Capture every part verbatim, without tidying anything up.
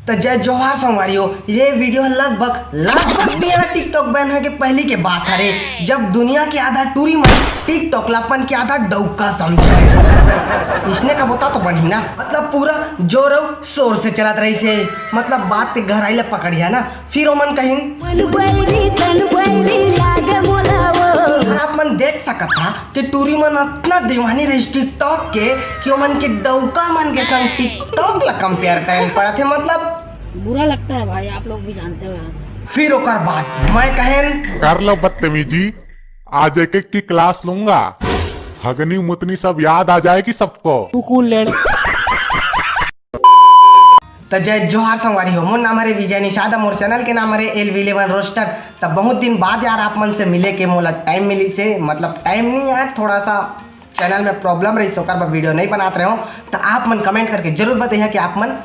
तो जय जोहार संगवारी हो, ये वीडियो लगभग लगभग मेरा TikTok बैन होए के पहली के बात हरे, जब दुनिया के आधा टूरी मन TikTok ला अपन के आधा डौका समझे। इसने का बता तो बनी ना, मतलब पूरा जोर अउ शोर से चलत रहिसे, मतलब बात के गहराई ला पकड़िया ना। फिर ओमन कहिन, "मन बैरी तन बैरी लागे मोला वो।" और आप मन देख सकत हा कि टूरी मन अतना दीवानी रहिस TikTok के कि ओमन के डौका मन के संग TikTok ला compare करे ल पड़त हे। मतलब बुरा लगता है भाई, आप लोग भी जानते हो यार। फिर ओकर बाद मैं कहेन, "कर लो बदतमीजी, आज एक एक की क्लास लूंगा, हगनी मुतनी सब याद आ जाएगी सबको।" तू कूल लेड़। त जय जोहार संगवारी हो, मोर नाम हरे विजय निषाद, मोर चैनल के नाम हरे एल वी इलेवन रोस्टर। त बहुत दिन बाद यार आप मन से मिले के मोला टाइम मिलिस हे, मतलब टाइम नहीं यार, थोड़ा सा चैनल में प्रॉब्लम रहिस, ओकर बर वीडियो नहीं बनात रहे हो। त आप मन कमेंट करके जरूर बताइए कि आप मन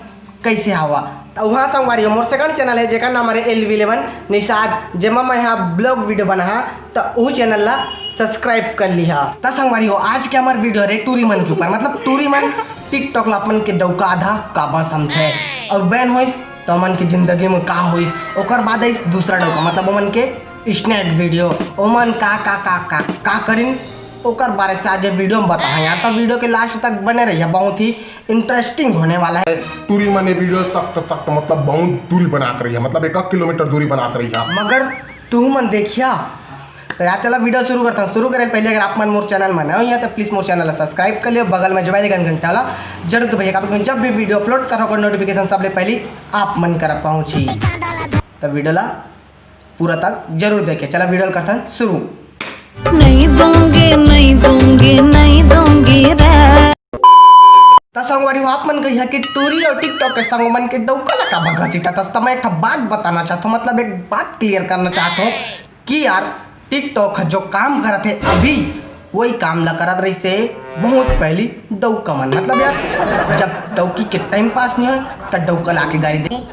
कैसे हवा। त वहाँ संगवारी हो, मोर सेकंड चैनल है जेकर नाम हरे एल वी इलेवन निषाद, जेमा मैं यहाँ ब्लॉग वीडियो बनाहा, त उ चैनल ला सब्सक्राइब कर लिहा। त संगवारी हो, आज के हमर वीडियो हरे टूरी मन के ऊपर, मतलब टूरी मन TikTok ला अपन के डौका आधा काबर समझे और बैन होइस त ओमन के जिंदगी में का होइस, ओकर बाद आइस दूसरा डौका, मतलब ओमन के स्नैक वीडियो, ओमन का का का का का करिन, ओकर बारे से आज ये वीडियो में बताहा यार। त वीडियो के लास्ट तक बने रहिए, बहुत ही इंटरेस्टिंग होने वाला है। टूरी मन ये वीडियो सख्त सख्त मतलब बहुत दूरी बना कर रही है, मतलब एक किलोमीटर दूरी बना कर रही है। मगर तू मन देखिया। तो यार चला वीडियो शुरू करता हूँ। शुरू करे पहले अगर आप मन मोर चैनल में नए हो तो प्लीज मोर चैनल सब्सक्राइब कर लियो, बगल में जो बेल आइकन घंटा ला जरूर दबाइए, ताकि जब भी वीडियो अपलोड करो ओकर नोटिफिकेशन सबले पहले आप मन करा पहुँची। तो वीडियो ला पूरा तक जरूर देखे। चला वीडियो ला करथन शुरू। नहीं दूंगी, नहीं दूंगी, नहीं दूंगी रे। त संगवारी हो, आप मन कहिया कि टूरी और TikTok के संग मन के डौका ला काबर घसीटत हस। त मैं एक ठा बात बताना चाहत हूँ, मतलब एक बात क्लियर करना चाहत हूँ कि यार TikTok ह जो काम करत हे अभी वही काम ला करत रहिसे बहुत पहली डौका मन। मतलब यार जब डौकी के टाइम पास नहीं होए त डौका ला के गारी दे।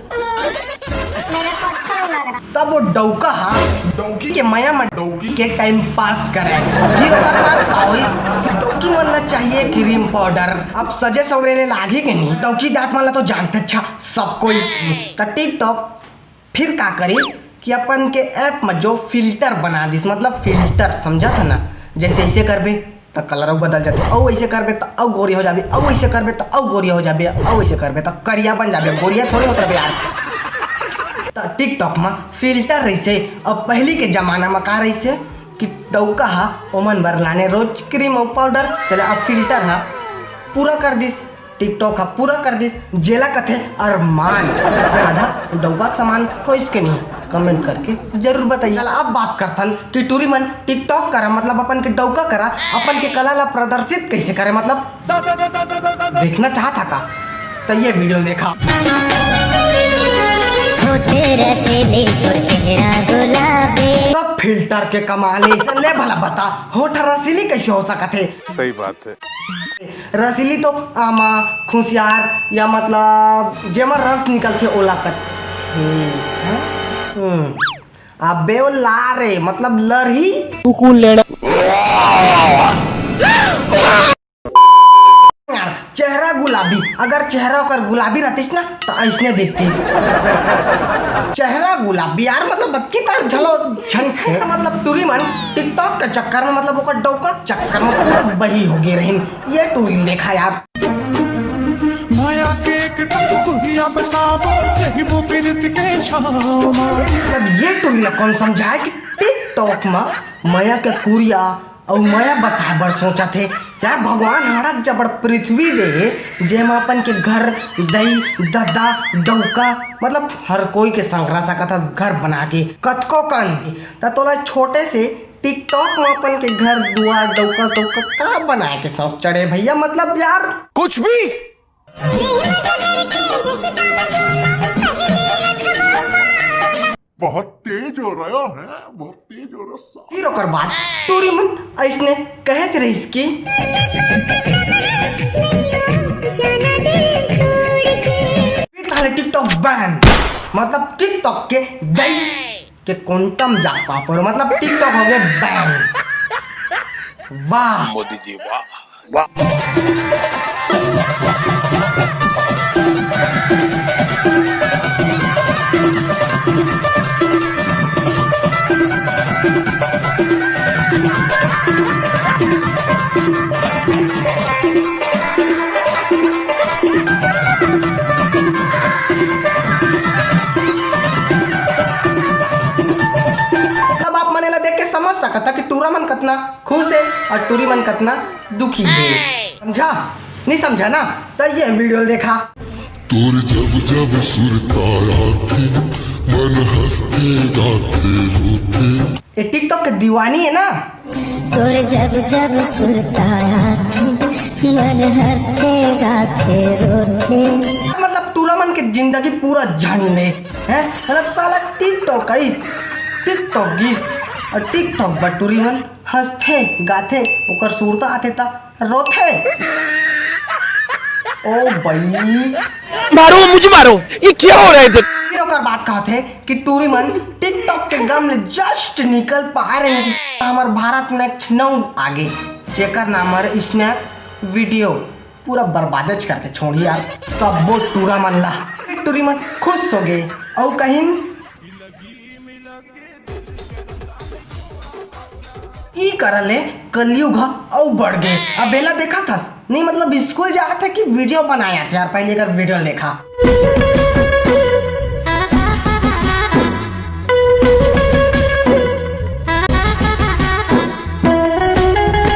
तब वो डौका हा डौकी के मया में डौकी के टाइम पास करे। फिर ओकर बाद का होइस? डौकी मन ला चाहिए क्रीम पाउडर। अब सजे सवरे ले लागे के नहीं, डौकी जात मन ला तो जानते अच्छा सब कोई। त TikTok फिर का करिस कि अपन के ऐप में जो फिल्टर बना दिस, मतलब फिल्टर समझत ह ना, जैसे ऐसे करबे त कलर अउ बदल जाथे, अउ ऐसे करबे त अउ गोरी हो जाबे, अउ ऐसे करबे त अउ गोरी हो जाबे, अउ ऐसे करबे त करिया बन जाबे, गोरिया थोड़ी होत रहे यार। त TikTok म फिल्टर रहिसे, अब पहली के जमाना म का रहिसे कि डौका ह ओमन बर लाने रोज क्रीम अउ पाउडर, चले अब फिल्टर ह पूरा कर दिस, TikTok ह पूरा कर दिस, जेला कथे अरमान। आधा डौका के समान होइस के नहीं, कमेंट करके जरूर बताइए। चला अब बात करथन कि टूरी मन TikTok करा, मतलब अपन के डौका करा, अपन के कला ला प्रदर्शित कैसे करे, मतलब देखना चाहत हा का? त ये वीडियो देखा। होठे रसीली तोर चेहरा गुलाबी। सब फिल्टर के कमाल हे। ले भला बता, होठ रसीली कैसे हो सकत हे? सही बात है। रसीली तो आमा, खुशियार या मतलब जेमा रस निकलथे ओला कथे। हम्म, हम्म। अबे ओ ला रे, मतलब लरही। तू कौन लेड़ा? यार, चेहरा गुलाबी, अगर चेहरा ओकर गुलाबी रहतिस ना, त अइसने दिखतिस। चेहरा गुलाबी यार, मतलब बतकी तार झलो झन खे, मतलब टूरी मन TikTok के चक्कर में, मतलब ओकर डौका के चक्कर में पूरा बही हो गए रहिन। ये टूरी देखा यार। माया के एक टुकड़िया बसाबो, कहिबो पीरित के छामा। मतलब ये टूरी ला कौन समझाए कि TikTok में माया के कुरिया अउ मया बसाए बर सोचत हे। यार भगवान हड़क जबड़ पृथ्वी दे हे, जेमा अपन के घर, दई, ददा, डौका, मतलब हर कोई के संग रह सकत हस घर बना के। कतको कन त तोला छोटे से TikTok म अपन के घर दुआर डौका सौका का बनाए के शौक चढ़े भैया? मतलब यार कुछ भी। बहुत तेज हो रहा है, बहुत तेज हो रहा है। फिर ओकर बाद टूरी मन अइसने कहेच रहिस कि फिर ताहले TikTok बैन, मतलब TikTok के दई के कोंटम जा पापर, मतलब TikTok हो गए बैन। वाह मोदी जी, वाह। वाह। अउ टूरी मन कतना दुखी हे। समझा? नहीं समझा ना? त ये वीडियो देखा। तोर जब जब सुरता आथे, मन हंसथे गाथे रोथे। ये TikTok के दीवानी है ना। तोर जब जब सुरता आथे, मन हंसथे गाथे रोथे। मतलब टूरा मन के जिंदगी पूरा झंड है, हैं? मतलब साला TikTok आइस, TikTok गिस, अउ TikTok बर टूरी मन हंसथे गाथे, ओकर सुरता आथे त रोथे। ओ भाई, मारो मुझे, मारो, ये क्या हो रहा है इधर? फिर ओकर बाद कहत हे कि टूरी मन TikTok के गम ले just निकल पाए रहे कि हमर भारत में एक ठिनऊ आगे, जेकर नाम हर स्नैप वीडियो, पूरा बर्बादेच करके छोड़ी यार सब्बो टूरा मन ला। टूरी मन खुश हो गए अउ कहिन, ई कारण ले कलयुग ह अउ बढ़ गे। अब एला देखा थस? नहीं, मतलब स्कूल जात हे कि वीडियो बनाया थे यार, पहले अगर वीडियो देखा।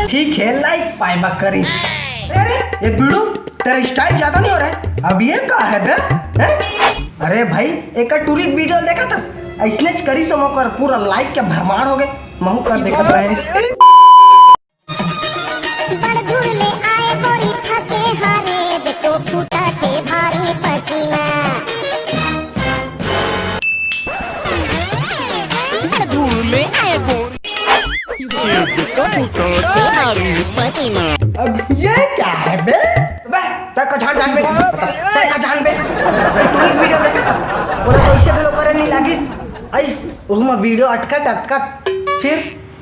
ठीक है, लाइक पाए बा करिस। अरे, अरे, ये बीड़ू, तेरा स्टाइल ज्यादा नहीं हो रहा है? अब ये का है बे? हैं? अरे भाई, एक टूरी वीडियो देखा थस? इसने करी समो कर पूरा लाइक के भरमार हो गए। महू कर देखत रहे। बड़ दूर ले आए गोरी थके हारे, देखो फूटा के भारी पसीना। बड़ दूर ले आए गोरी, देखो फूटा के भारी पसीना। अब ये क्या है बे? बे, तक का झाड़ जान बे। तक का जान बे। तू एक वीडियो देखे था? बोला तो इससे भी लोग करे नहीं लागिस। आइस, ओमा वीडियो अटकट अटकट फिर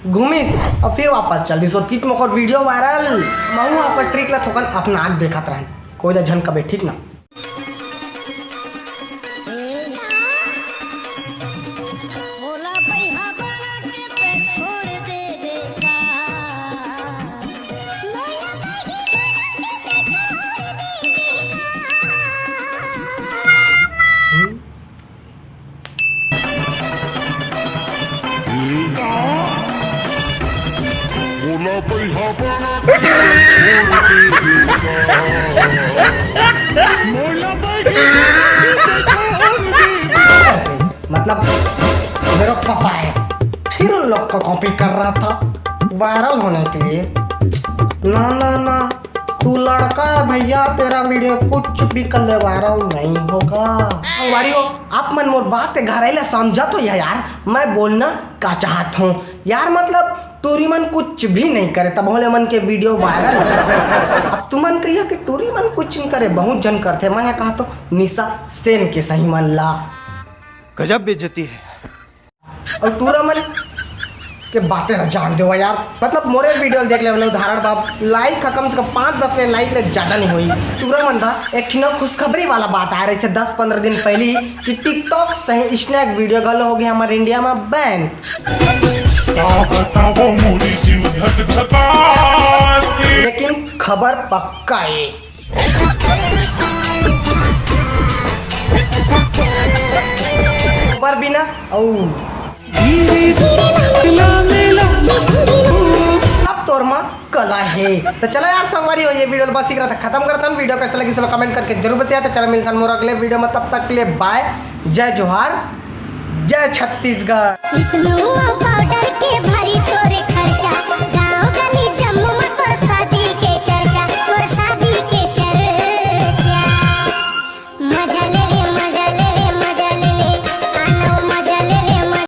घूमिस अउ फिर वापस चल दिस। ओतकी मोकर वीडियो वायरल। महू अपन ट्रिक ला थोकन अपना आँख देखत रहन। कोई ला झन कबे, ठीक ना? मोला बइहा बना के छोड़ दे बेटा। मोला बइहा बना के छोड़ दे बेटा। मतलब मेरे को पता है, फिर उन लोग को कॉपी कर रहा था वायरल होने के लिए। ना ना ना, तू लड़का है भैया, तेरा वीडियो कुछ भी कर ले, वायरल नहीं होगा। संगवारी हो, आप मन मोर बात के गहराई ला समझत हो या यार, मैं बोलना का चाहत हूँ यार। मतलब टूरी मन कुछ भी नहीं करे, तब होले मन के वीडियो वायरल। अब तुमन कहियो कि टूरी मन कुछ नहीं करे, बहुत झन करथे। मैं कहा तो निशा सेन के सही मन ला। गजब बेइज्जती है। अउ टूरा मन के बातें ला जान देवा यार। मतलब मोरे वीडियो देख ले, उदाहरण बाब, लाइक का कम से कम पाँच दस ले, लाइक ले ज्यादा नहीं होई। टूरा मन दा एक ठिन खुशखबरी वाला बात आए रहिसे दस पंद्रह दिन पहली कि TikTok सही स्नैक वीडियो घलो हो गया हमारे इंडिया में बैन। का बतावो मोरी जीव धकधकात। लेकिन खबर पक्का है। पर बिना अउ अब तोर मा कला है। तो चला यार संगवारी हो, ये वीडियो बस इकरा तक खत्म करत हन। वीडियो कैसे लगिस कमेंट करके जरूर बताया। तो चला मिलथन मोर अगले वीडियो में, तब तक के लिए बाय, जय जोहार, जय छत्तीसगढ़। विष्णु पाउडर के भरी तो